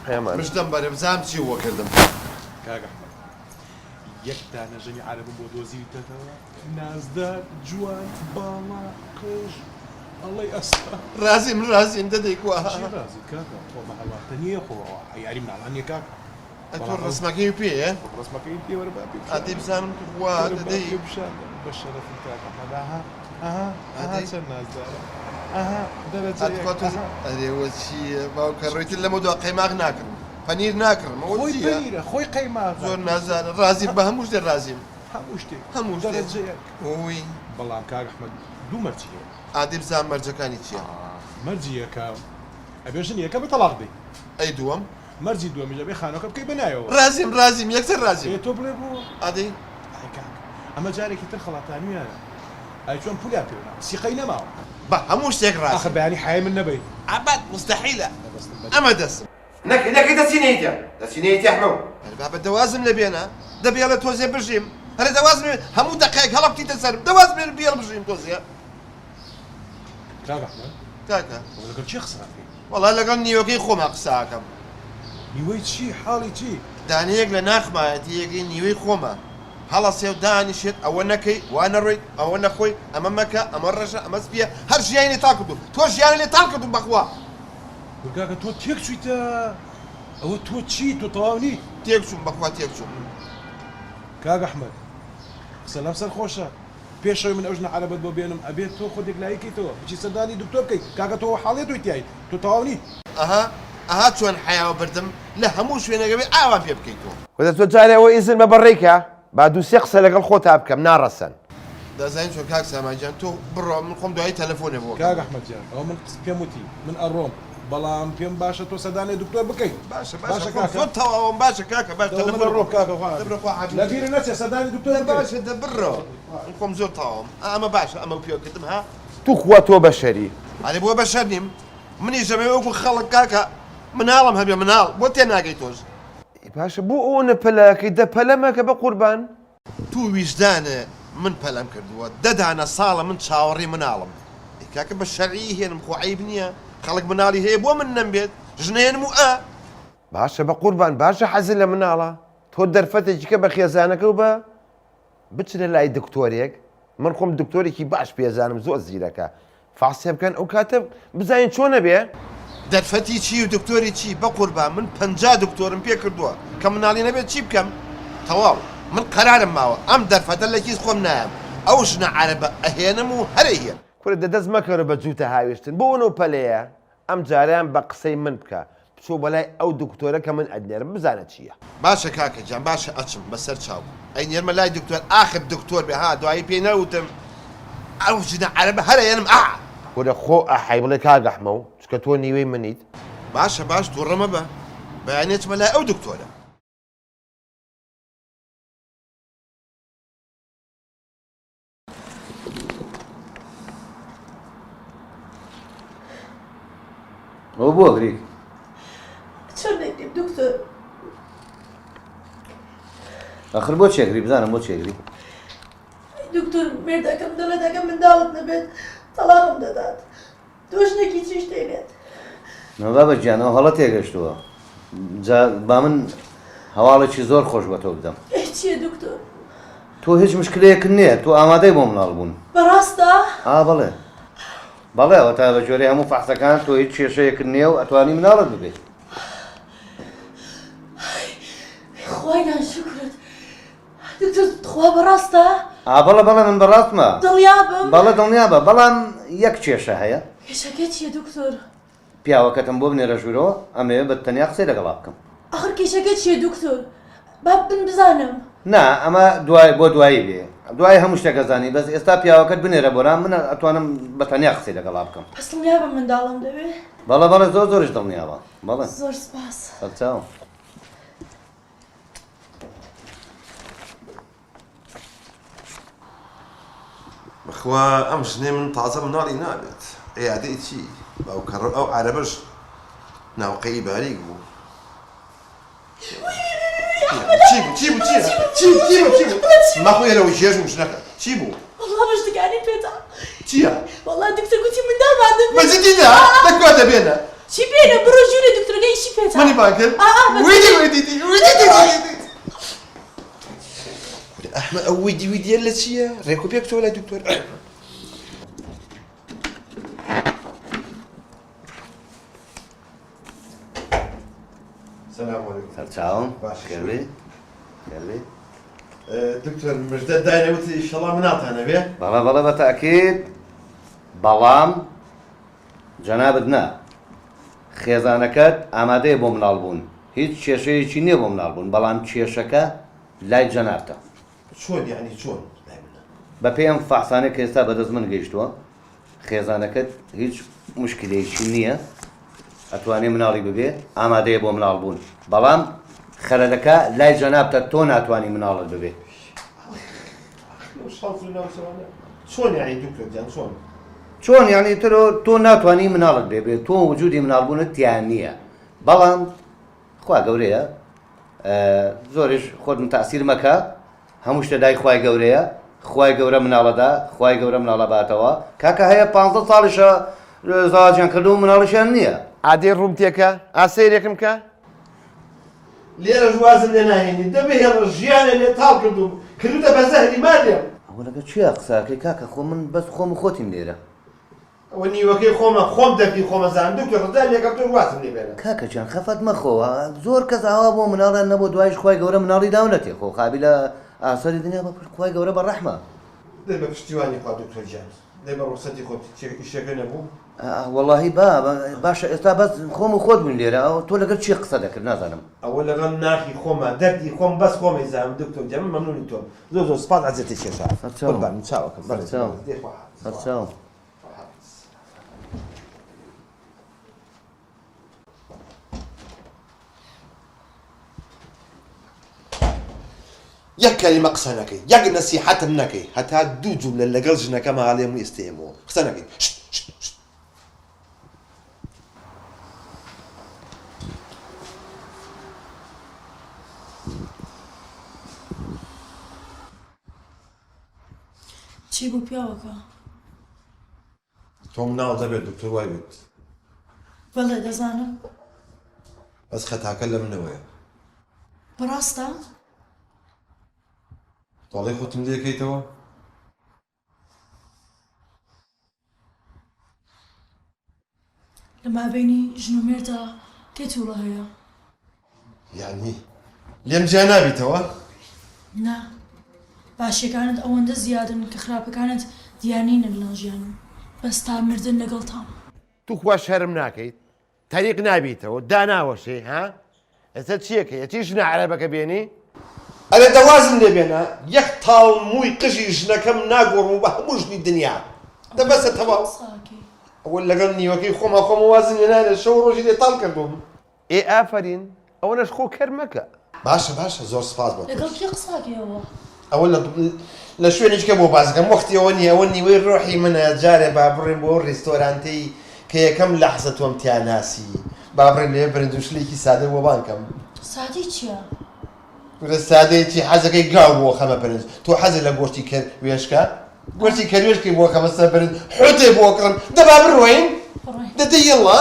پێمان. مژدەم بەرێ بزانم چی بۆ کردم. کاک ئەحمەد یەک دانە ژنی عەرەبم بۆ دۆزیویتەتەوە نازدار جوان باڵا قژ ئەڵێی ئەسپە. ڕازیم ڕازیم دە دەی کوا. چی ڕازیت کاکە خۆ ئەمە هەڵاتە نییە خۆ ئەوە یاری مناڵان نییە کاکە. ئەتۆ ڕەسمەکەی پێیە؟ ڕەسمەکەی پێ وەرە با پێ بشانم. ئەدەی بزانم توخوا دەدەی. پێ بشانم بە شەرەفم کاک ئەحمەد ئەها ئەها ئەها چەند نازدارە ئەها دەرەجە یەک ئەها. ئەرێ وە چییە باوکە ڕۆیتر لەمە دوا قەیماغ ناکڕم پەنیر ناکڕم ئەوە خۆی چییە؟ پەنیرە خۆی قەیماغە. زۆر نازدارە ڕازیم بە هەموو شتێ ڕازیم. هەموو شتێک هەموو شتێ دەرەجە یەک. ئۆی. بەڵام کاک ئەحمەد دوو مەرجی هەیە. ئادەی بزانم مەرجەکانی چییە؟ مەرجی یەکەم ئەبێ ژنی یەکەم بە تەڵاق دەی. ئەی دووەم؟ مەرجی دووەمیش ئەبێ خانوەکە بکەی بە ناویەوە. ڕازیم ڕازیم یەکسەر ڕازیم. ئێ تۆ بڵێ بۆ؟ ئەدی. ئای کاک ئەمە جارێکی تر خەڵاتانویانە ئای چۆن پولیان پێوە ناوە سیقەی نەماوە. بە هەموو شتێک ڕازیم. ئاخر بەیانی حەیای من نەبەی. ئەبەد موستەحیلە مەبەستم بە. ئەمە دەسم. نەکەی نەکەی دەچی نەیتە دەچی نەیتە ئەحمەو. ئەرێ بابە دە وازم لێ بێنە دە بێڵێ تۆزێ بژیم ئەرێ دە وازم لێ هەموو دەقەیەک هەڵەکوتیتە سەرم دە وازم لێ بێڵ بژیم تۆزێ. کاک ئەحمەد. کاکە. ئەوە لەگەڵ کێ قسە ئەکەی؟ وەڵا لەگەڵ نیوەکەی خۆما قسە ئەکەم. نیوەی چی؟ حاڵی چی؟ دانەیەک لە ناخمایەتی یەکەی نیوەی خۆمە. هەڵەسێ و دانیشێت ئەوە نەکەی، وا نەڕۆیت، ئەوە نەخۆی، ئەمە مەکە، ئەمە ڕەشە، ئەمە سپییە، هەر ژیانی لێ تاڵ کردووم. تۆ ژیانی لێ تاڵ کردووم بەخوا. کورە کاکە تۆ تێک چوویتە؟ ئەوە تۆ چیت؟ تۆ تەواو نیت؟ تێک چووم بەخوا تێک چووم. کاک ئەحمەد قسە لەم سەر خۆشە. پێش ئەوەی من ئەو ژنە عەرەبەت بۆ بێنم ئەبێت تۆ خۆت یەکلایی کەیتەوە بچی سەردانی دکتۆر بکەی کاکە تۆ حاڵیە تۆی تیایت تۆ تەواو نیت. ئەها ئەها چۆن حەیاوە بردم لە هەموو شوێنێک ئەبێ ئاوام پێ بکەی تۆ. وەرە تۆ جارێ ئەوە ئیزن بە بەڕێی کە با دوو سێ قسە لەگەڵ خۆتا بکەم ناڕەسەن. دەزانی چۆن کاک سامان گیان تۆ بڕۆ من خۆم دوایی تەلەفۆنێ بۆ کاک ئەکەم. ئەحمەد گیان ئەوە من قس پێم وتی من ئەڕۆم بەڵام پێم باشە تۆ سەردانێ دکتۆر بکەی باشە باشە باشە خۆم کاکە. زۆر تەواوم باشە کاکە باش دەوە من تەلەفۆن ئەڕۆم کاکە خوا دە حافیز بڕۆ خوا حافیز لە بیرت نەچێ سەردانی دکتۆر دە بکەی. باشە دە بڕۆ من خۆم زۆر تەواوم ئا ئەمە باشە ئەمە پێوە کردم ها. توخوا تۆ بەشەری. ئەرێ بۆ بەشەر نیم منیش دەمەوێ وەکو خەڵک کاکە مناڵم هەبێ مناڵ بۆ تێناگەی تۆش. ئێ باشە بۆ ئەوەنە پەلە ئەکەی دە پەلە مەکە بەقوربان. تو ویژدانێ من پەلەم کردووە دە دانە ساڵە من چاوەڕێی مناڵم ئەی کاکە بە شەرعی هێنم خۆ عەیب نییە خەڵک مناڵی هەیە بۆ من نەمبێت ژنەیەنم و ئا. باشە بەقوربان باشە حەزت لە مناڵە تۆ دەرفەتێکی کە بە خێزانەکەو بە بچنە لای دکتۆرێک من خۆم دکتۆرێکی باش پێزانم زۆر زیرەکە فاسێ بکەن ئەو کاتە بزانین چۆنە بێ. دەرفەتی چی و دکتۆری چی بەقوربان من 50 دکتۆرم پێ کردووە کە مناڵی نەبێت چی بکەم تەواو من قەرارم ماوە ئەم دەرفەتە لە کیس خۆم نایەم ئەو ژنە عەرەبە ئەهێنم و هەر ئەیهێنم. کورە دە دەست مەکەرە بە جووتە هاویشتن بۆ ئەو پەلەیە ئەم جارەیان بە قسەی من بکە بچۆ بەلای ئەو دکتۆرە کە من ئەتنێرم بزانە چیە. باشە کاکە گیان باشە ئەچم بەسەر چاو ئەینێرمە لای دکتۆر ئاخر دکتۆر بێ ها دوایی پێی نەوتم ئەو ژنە عەرەبە هەر ئەیەنم ئا. کورە خۆ ئەحەی بڵێ کاک ئەحمەو چونکە تۆ نیوەی منیت. باشە باش توڕە مەبە بەیانی ئەچمە لای ئەو دکتۆرە. ئەوە بۆ ئەگریت؟ چۆن نەگریم دکتۆر؟ ئەخر بۆ چێگری بزانم بۆ چێگری؟ دکتۆر مێردەکەم دەڵێت ئەگەر منداڵت نەبێت تەڵاقم دەدات تۆ ژنێکی چیش دێنێت؟ نا بابە گیان ئەو هەڵە تێگەشتووە جا با من هەواڵێکی زۆر خۆش بە تۆ بدەم. ئێ چییە دکتۆر؟ تۆ هیچ مشکلەیەکت نییە تۆ ئامادەی بۆ مناڵ بوون. بەڕاستە؟ ئا بەڵێ بەڵێ ئەوەتا بە گوێرەی هەموو فەحسەکان تۆ هیچ کێشەیەکت نییە و ئەتوانی مناڵت ببێ. خوای گیان شوکرت دکتۆر تخوا بەڕاستە؟ ئا بەڵێ بەڵێ من بەڕاستمە. دڵنیابم؟ بەڵێ دڵنیابە بەڵام یەک کێشە هەیە. کێشەکە چییە دکتۆر؟ پیاوەکەتم بۆ بنێرە ژوورەوە ئەمەوێ بە تەنیا قسەی لەگەڵا بکەم. ئاخر کێشەکە چییە دکتۆر؟ با من بزانم. نا ئەمە دوای بۆ دوایی بێ دوای هەموو شتێک ئەزانی بەس ئێستا پیاوەکەت بنێرە بۆلام من ئەتوانم بە تەنیا قسەی لەگەڵا بکەم. بەس دڵنیابە منداڵم دەوێ؟ بەڵێ بەڵێ زۆر زۆریش دڵنیابە بەڵێ. زۆر سپاس. سەرچاوم. بەخوا ئەم ژنەی من تازە مناڵی نابێت عیادەی چی باوکە ئەو عەرەبەش ناوقەی باریک بوو چی بوو چی بوو چی چی چی بوو چی بوو مەخۆ لەوە جێژ بوو ژنەکە چی بوو والله مشتەکانی پێدا چییە والله دکتۆر گوتی منداڵمان دەبێت بەجدی نا دەکوا دەبێنە. چی بێنە بڕۆ ژوورێ دکتۆرەکە ئیشی پێتە. منی بانگ کرد؟ ئا ئا بە ویدی ویدی دی ویدی دی دی دی. کورە ئەحمە ئەو ویدی ویدیە لە چییە؟ ڕێک و پێک تۆ لای دکتۆر. سلام علیکم. سەرچاوم باشی خێربێ خێربێ. دکتۆر مژدە داینە وتی ئیشەڵا مناڵتان ئەبێ. بەڵێ بەڵێ بە تەئکید بەڵام جەنابت نا خێزانەکەت ئامادەیە بۆ مناڵ بوون هیچ کێشەیەکی نییە بۆ مناڵ بوون بەڵام کێشەکە لای جەنابتە. چۆن یەعنی چۆن لای منە؟ بەپێی ئەم فەحسانەی کە ئێستا بەدەست من گەیشتووە خێزانەکەت هیچ موشکیلەیەکی نییە ئەتوانێ مناڵی ببێ ئامادەیە بۆ مناڵ بوون بەڵام خەلەلەکە لای جەنابتە تۆ ناتوانی مناڵت ببێ. چۆن یانی دکتۆر گیان چۆن؟ چۆن یانی تۆ تۆ ناتوانی مناڵت بێ بێ تۆ وجودی مناڵ بوونت تیا نییە بەڵام خوا گەورەیە زۆریش خۆت متاسیر مەکە هەموو شتە لای خوای گەورەیە خوای گەورە مناڵەدا خوای گەورە مناڵە باتەوە کاکە هەیە پانزە ساڵیشە زەواجیان کردووە و مناڵیشیان نییە. ئادەی ڕووم تێکە ئا سەیرێکم کە. لێرەش وازم لێ ناهێنی دە بهێڵە ژیانێ لێ تاڵ کردووم کردووتە بە زەهری مادێم. ئەوە لەگەڵ کێیا قسە ئەکەی کاکە خۆ من بەس خۆم و خۆتین لێرە. ئەوە نیوەکەی خۆمە خۆم دەردی خۆمە زانم دکتۆر ڕزگار لێکەم تۆش وازم لێ بێنە. کاکە گیان خەفەت مەخۆ زۆر کەس ئاوا بووە مناڵیان نەبووە دوایش خوای گەورە مناڵی داونەتێ خۆ قابیلە ئاسەری دنیا بە پشت خوای گەورە بە ڕەحمە. دەی بە پشتیوانی خوا دکتۆر گیان دەی بە ڕوخسەتی خۆت ئیشەکە نەبوو. وەڵاهی با باشە ئێستا بەس خۆم و خۆت بووین لێرە تۆ لەگەڵ کێ قسە دەکرد نازانم. ئەوە لەگەڵ ناخی خۆمە دەردی خۆم بەس خۆم ئەیزانم دکتۆر گیان من مەمنونی تۆم زۆر زۆر سوپاس عەزیەتت کێشا سەرچاوم قوربانم چاوەکەم بەڕێز سەرچاوم بەڕێز دەی خواحافز سەرچاوم. خواحافز. یەک کەلیمە قسە نەکەی یەک نەسیحەتم نەکەی هەتا دوو جوملە لەگەڵ ژنەکەما ئەڵێم و ئێستە ئێمەوە قسە نەکەی شت شت شت. چی بوو پیاوەکە؟ تۆ مناڵ دەبێت دکتۆر وای وت. بەڵێ دەزانم. بەس خەتاکە لە منەوەیە. بەڕاستە؟ تۆڵەی خۆتم لێکەیتەوە؟ لە مابەینی ژن و مێردا کێ تووڕە هەیە؟ یانی لێم جیا نابیتەوە؟ نا، باشیەکانت ئەوەندە زیادن کە خراپەکانت دیار نینن لەناو ژیانم، بەس تا مردن لەگەڵتام. توخوا شەرم ناکەیت تەریق نابیتەوە داناوەشێی ها ئێستا چیەکەی ئەچی ژنە عەرەبەکە بێنی؟ ئەرێ دە وازم لێ بێنە یەک تاڵ مووی قژی ژنەکەم ناگۆڕم و بە هەموو ژنی دنیا دە بەسە تەواو ئەوە لەگەڵ نیوەکەی خۆما خۆمە وازم لێ نایەنێ شەو ڕۆژی لێ تاڵ کردووم. ئێ ئافەرین ئەوەنەش خۆ کەر مەکە. باشە باشە زۆر سپاس بۆ لەگەڵ تۆش. کێ قساکەی ئەوە؟ ئەوە لە لە شوێنێکی کە بۆ باس دەکەم وەختی ئەوە نییە ئەوە نیوەی ڕۆحی منە جارێ با بڕۆین بۆ ئەو ڕیستۆرانتەی کە یەکەم لەحزە تۆم تیا ناسی با بڕۆین لەوێ برنج و شلێکی سادە بۆ بانگ کەم. سادەی چییە؟ کورە سادەی چی حەزەکەی گاو بۆ خەمە برنج تۆ حەزت لە گۆشتی کەر وێشکە گۆشتی کەروێشکی بۆ خەمە سەر برنج حوتێ بۆ کڕم دە با بڕۆین بڕۆین. دە دە یەڵا.